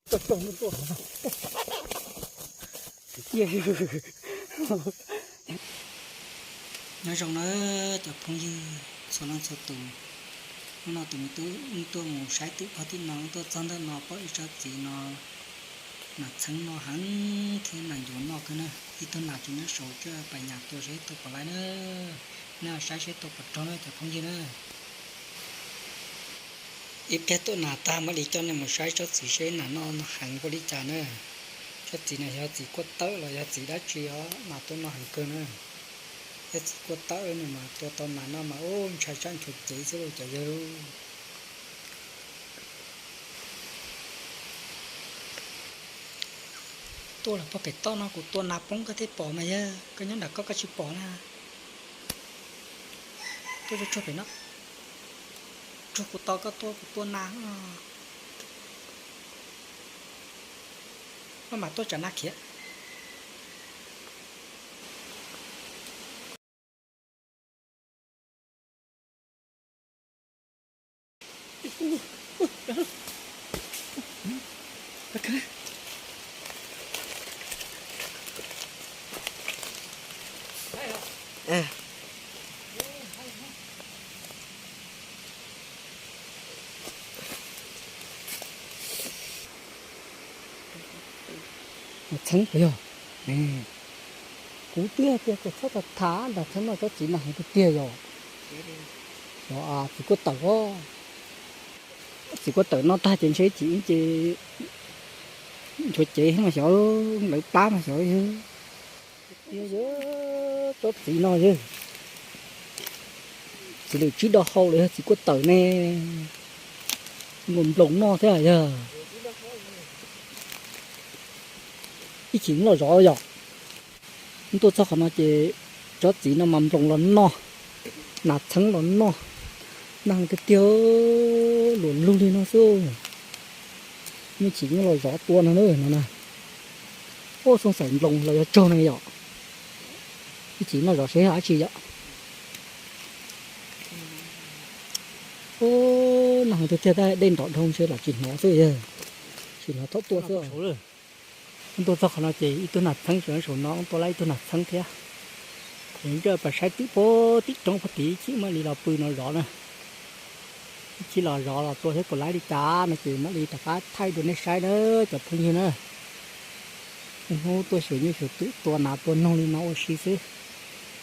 Nyob zoo na cov phooj ywg txhua leej txhua tus, hnub no tus me tub wb tuaj mus saib twm pog tim no, wb tuaj txog ntawm no pom ib tsob txiv no, nas txheeb no heev thiab nas ncuav noj kawg na. Ib tug nas tseem nyob saud, tsuas pais nyas tua seb tua puas laib na. Nej saib seb tua puas raug na cov phooj ywg na. Ib pliag tuaj nas tag mam li coj nej mus saib tsob txiv seb nas noj no heev npaum li cas na. Tsob txiv no yog txiv kuaj tawm los yog txiv dab tsi os, nas tuaj noj heev kawg na. Yog txiv kuaj tawm no mas tua tau nas noj mas ub ntshai tsam nchuav cev xwb lauj cov yawg. Tuaj los puag pem toj no kuv tua nas poob koj thiaj pom mas yawg, koj nyob nram koj koj tsis pom na. Tuaj tsuag tsuag pem no, tsuag kuv tos koj tuaj kuv tua nas. Maj mam tuaj tsav nas khiav. Txheeb puas yog? Kuv twb hais tias kom txhob tham tham, nram txheeb no tsob txiv no heev tiag tiag yog. Xyov txiv kuaj tawm os. Txiv kuaj tawm noj tag ces ntshe txiv ces nchuav cev mas xyov, lawv plab mas xyov. Yog tsob txiv no yog txiv lwm tsib do hau los yog txiv kuaj tawm ne, nploos nploos noj thiab yog. Ib chim los zov yom. Tuaj txog qhov no ces tsob txiv no mas nploos los noj, nas txheeb los noj, nag tiag tiag, luam lug li no xwb. Muaj chim los zov tua no na no na. Ub, xoo xaim nploos los yog tsaug na yom. Ib chim noj zov seb dab tsi yom. Ub, nag tiag tiag, tab dej nrov dhau ntshe los tsis hnov xwb yog, tsis hnov thaub tua xwb. Wb tuaj txog qhov no ces ib tug nas txheeb tseem saum no, wb tua lawm ib tug nas txheeb thiab. Ces ntshe pais saib twm pog tim roob pog tid, ib chim mam li los pw no zov na. Ib chim los zov los tua seb puas laib li cas no ces mam li rov qab thaij dua nej saib na cov phooj ywg na. Niaj hnub tuaj xyuas nyuj xyuas twm tua nas tua noog li no ua si xwb.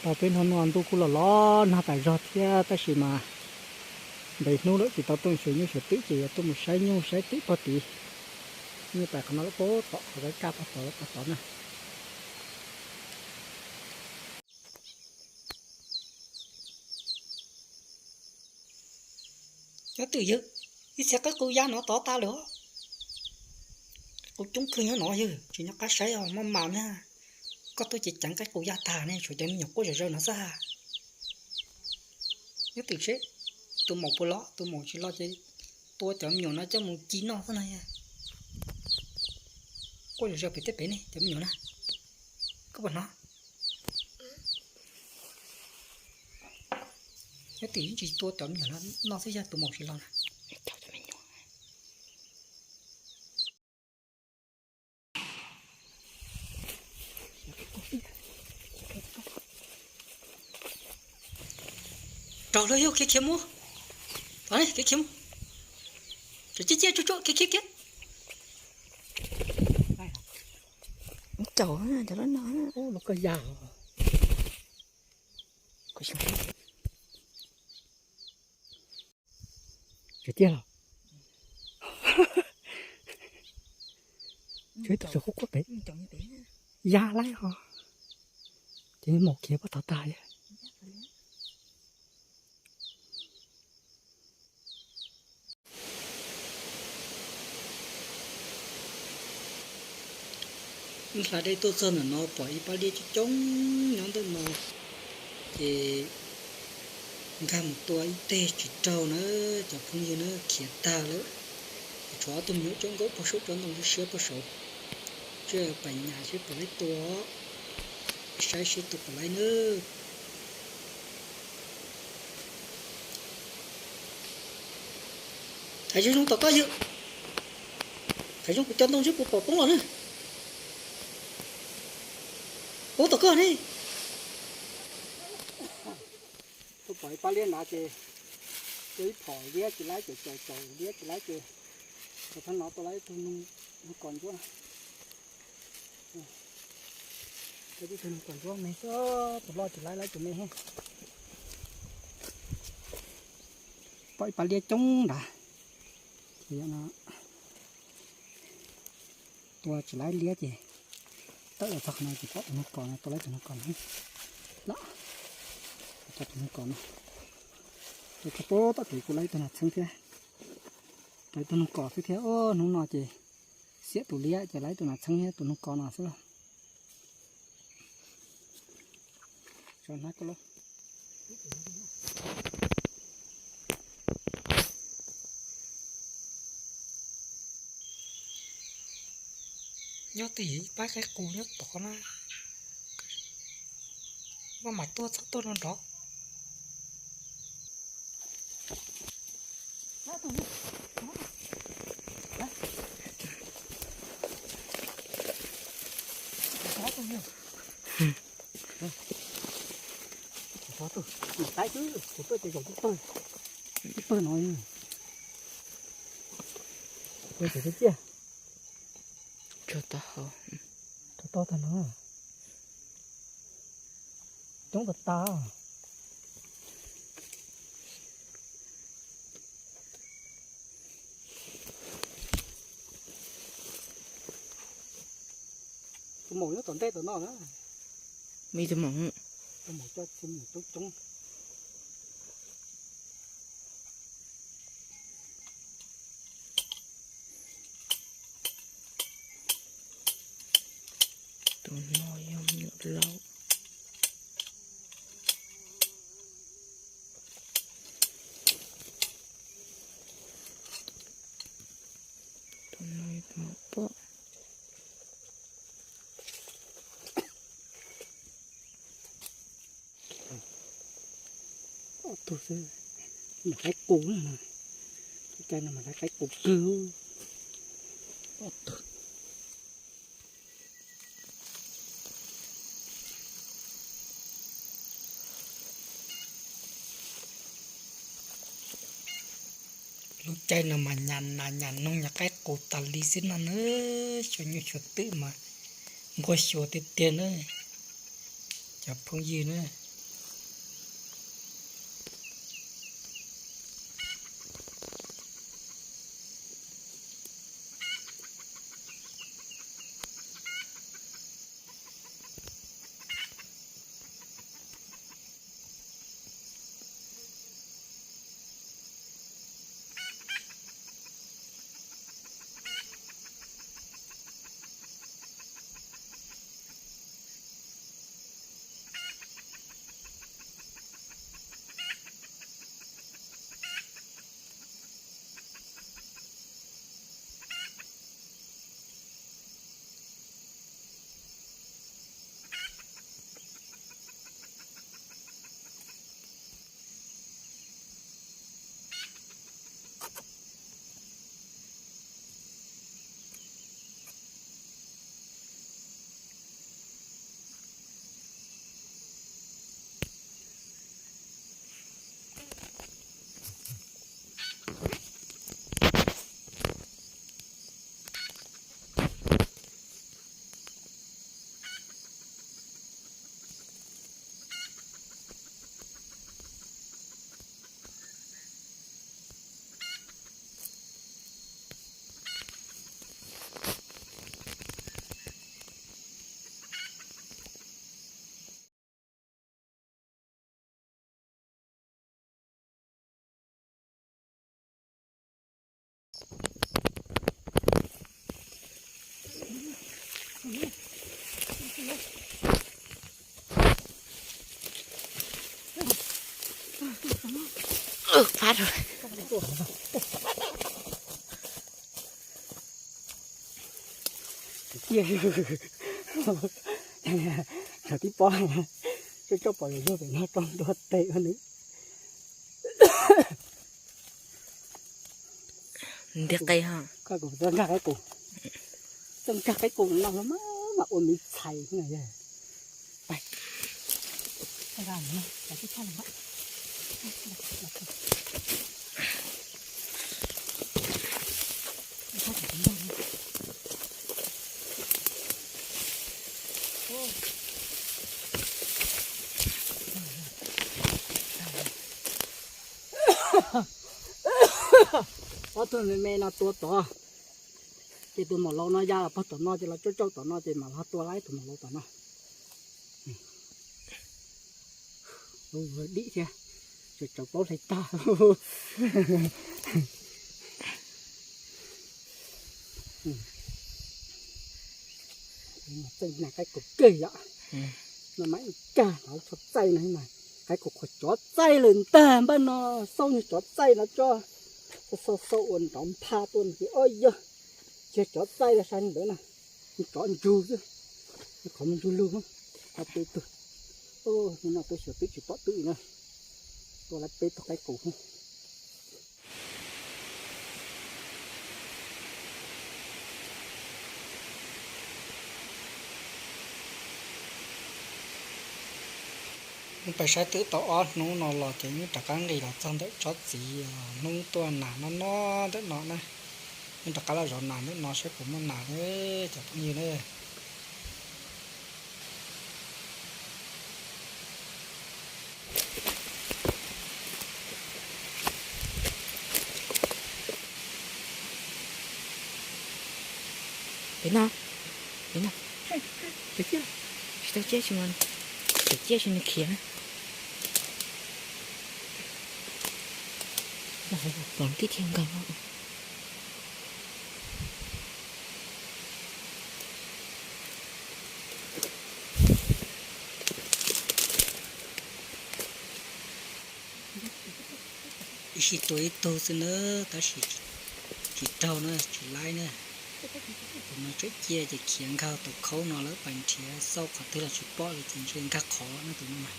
Tau peb hnub no ntuj kuj los los nag tas zog thiab tab sis mas ntev hnub lawm tsis tau tuaj xyuas nyuj xyuas twm ces yuav tuaj mus saib nyuj saib twm pog tid. Nyuj pais qhov no lawm pog tom qhov rab raj pog tod lawm pog tod na. Nyob twm yawg, ib txhia qaib qus ya no tod tas lawm. Qus coob kawg nyob no yawg, tsis nyob qab saib os, maj mam na. Koj tuaj ces ceev qaib qus ya tag ne, tshuav cov me nyuam quaj zom zaws no xwb. Nyob twm seb tus maum puas los, tus maum tsis los ces tua cov me nyuam no coj mus ci noj xwb no. Quaj zom zaws pem tej pem ne cov me nyuam na. Koj puas hnov? Nyob twm yeej tsis tua cov me nyuam no xwb, yog tus maum tsis los na. Raug lawm yog khiav khiav mus. Tod ne, khiav khiav mus. Tsuag tsuag khiav khiav khiav. Caum cov lab no. Ub, los koj ya. Tsis tiag los. Tsuas ib tug saum qub qub pem. Ya laib ho. Ces maum khiav puag tod tag. Wb hla dej tuaj txog ntawm no pom ib pab liab coob coob nyob ntawm no, ces nkag mus tua ib teg tsis raug na, cov phooj ywg na, khiav tag lawm. Tshuav ob tug me nyuam caum nkaum puag saum tsob ntoo siab puag saud, tsuas pais nyas seb puas laib tua, saib seb tua puas laib nawb. Hais zoo zoo tom koj yawg. Qhov zoo kuv cov ntoo seb puas pom poob los na. Poob tom koj ne. Tuaj pom ib pab liab nrad ces coj ib phom liab tsis laib ces caum caum liab tsis laib ces, thaum no tau laib ib tug noog kos ntsuab. Ib tug noog kos ntsuab me xwb, tus loj tsis laib, laib tus me. Pom ib pab liab coob nrad. Tua tsis laib liab ces tawm los txog qhov no ces pom tus noog kos no, tua laib tus noog kos no. Lam, tua tus noog kos no. Tua txog pem tom kev kuj laib tus nas txheeb thiab. Laib tus noog kos xwb thiab. Hnub no ces xiam tus liab ces laib tus nas txheeb thiab tus noog kos no xwb lauj. Nyob twj ywm ib pab qaib qus nyob tod na. Maj mam tuaj txhob tuaj no nrov. Ib pawg no, pawg tiag tiag. Tso tau hau. Tso tau tag no. Coob tas tas. Tus maum nyob tom ntej tom no na. Me tus maum. Tus maum coj txiv mus coob coob. Tus no yog me nyuam laub. Tus no yog tus maum poj. Ob tug xwb, mas qaib qus na. Tus cai no mas qaib qus kawg. Ob tug. Lub caij no mas nyas nas nyas noog nyas qaib qus tas li xwb no na. Xyuas nyuj xyuas twm mas nquag xyuas tiag tiag na, cov phooj ywg na. Tiag, cov tib pob yog pem no rau ntua tes nws. Ntiag qe ha. Koj kuv nkag qaib qus. Txawj nkag qaib qus no mas ua me ntxhais na. Ob tug me me no tua tod, ces tus maum laus no ya los pog tom no ces los tsauj tsauj tom no ces mam los tua laib tus maum laus tom no. Dim thiab, tseem tsawv plaub hle tag. Txawj nag qaib qus kawg yom. No mas ib kag los txhob txaij no mas, qaib qus qhuav cov txaij lawm ntag npaj no, xauj nyuag cov txaij no tso, xauj xauj ua nrov npha tuaj no ces ob yog, tsis yog cov txaij los sai ntawd na, cov ntsug xwb, qhov muag ntsug lug, ob peb tug, no peb xyuas twb tsis pom twm na, tua lawv peb tug qaib qus. Wb pais saib twb tau ob hnub no los ces wb rov qab nqis los txog ntawm tsob txiv, hnub tuaj nas no no ntawm no na. Wb rov qab los zov nas ntawm no saib puas muaj nas na cov phooj ywg na. Pem no, pem no. Tsis tau ciaj tsis mas, tsis ciaj tsis nws khiav na. Pom tib thiaj nkaus no. Ib sij tua ib tug xwb na, tab sis tsis raug na, tsis laib na. Tus no tseem ciaj ces khiav nkag tus khaub no lawm, pais nrhiav xauj qhov twg los tsis pom li ces ntshe nkag qhov na tus no mas.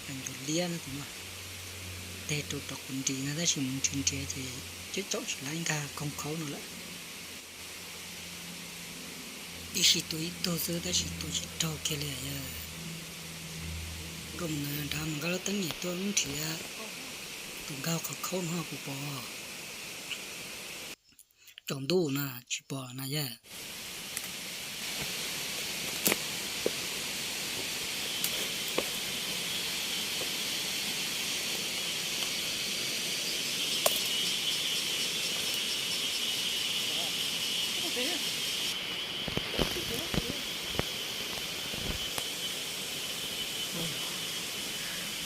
Pais ntuas liab na tus no. Teg rau rov quav nris no tab sis mus nrhiav nrhiav ces ceb tsaum tsis laib nkag koog khaub no lawm. Ib sij tua ib tug xwb tab sis tua tsis raug kiag li yog. Koj mus nrad mas nkag lub teeb nyem tuaj nrhiav tus nkag qhov khaub no kuv pom. Tsaus ntuj na tsis pom na yog.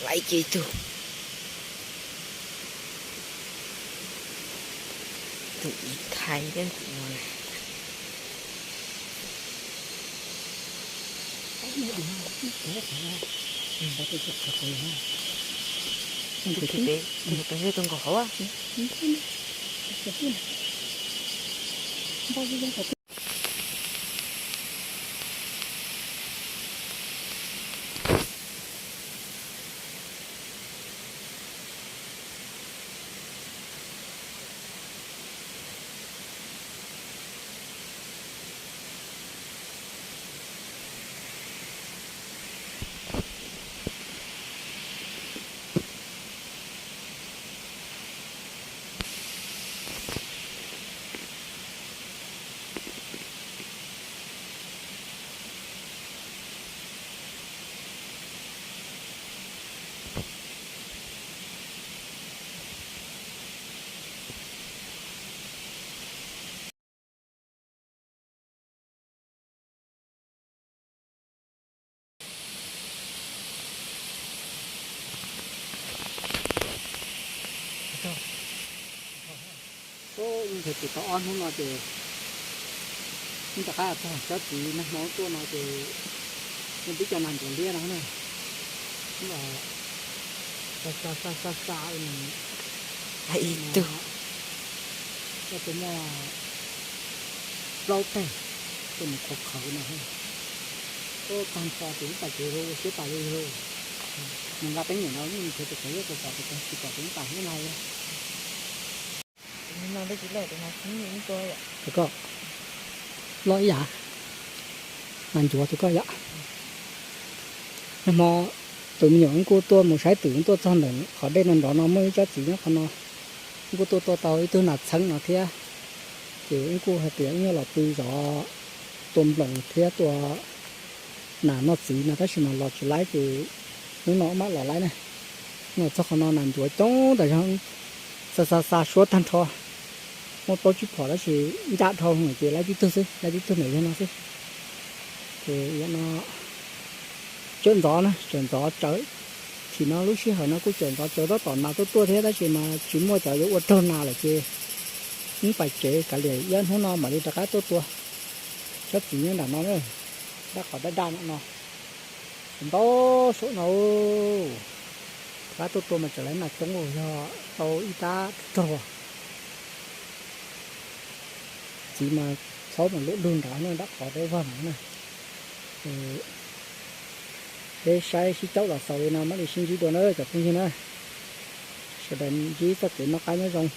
Laib kiag ib tug. Tus ib thaiv thiab tus no na. Tus pem, tus pem tus nkaus hauv. Ub, nrhiav tsis tau ob hnub no ces wb rov qab txog tsob txiv nag hmo tuaj no ces wb pib cov nas ntuas liab no na. Wb los xa xa xa xa xa ib tug, coj tus muaj plaub teg, tus nws qhuav qhawv no. Ub, tag nrho ces wb pais tsev ua siab tas li. Mus nqa teeb nyem no nws nrhiav tus qhov ib tus pom tus qhov tsis pom tus ib tas hnub no. Tus no ntawd tsis lawm, tus no tsis tua yom. Koj, Loj ib yam, nas ncuav tus koj yom. Nag hmo tus me nyuam wb kuj tuaj mus saib twm, tuaj txog ntawm qhov dej no nrov no muaj ib tsob txiv nyob qhov no, wb kuj tuaj tua tau ib tug nas txheeb no thiab. Ces wb kuj hais tias wb yuav los pw zov tua nploos thiab tua nas noj txiv no tab sis mas los tsis laib ces hnub no mam los laib na. Hnub no txog qhov no nas ncuav coob tas zog, xa xa xa suab tag nrho. Muaj plaub tsib phom tab sis ncaj dhau ces laib tib tug xwb, laib tib tug ntawm yog no xwb. Ces yam no tsaws ntxov na, tsaws ntxov tsawv. Chim no lub sij hawm no kuj tsaws ntxov tsawv tab tom nas tuaj tuaj thiab tab sis mas tsis muaj cov yuav ua raug nas lawm ces wb pais tsev kav liam ib ob hnub no mam li rov qab tuaj tua. Tsob txiv nyob nram no na, dab qhov dab daj no no, ntau saum no. Rov qab tuaj tua mas tseem laib nas coob, yog tau ib rab raug. Txiv mas txhaub mas luaj lug nrad na, dab qhov dab vag no na. Peb saib sib caum los xaus li no, mam li sib ntsib dua na cov phooj ywg na. Sawv daws ntsib txoj kev noj qab nyob zoo.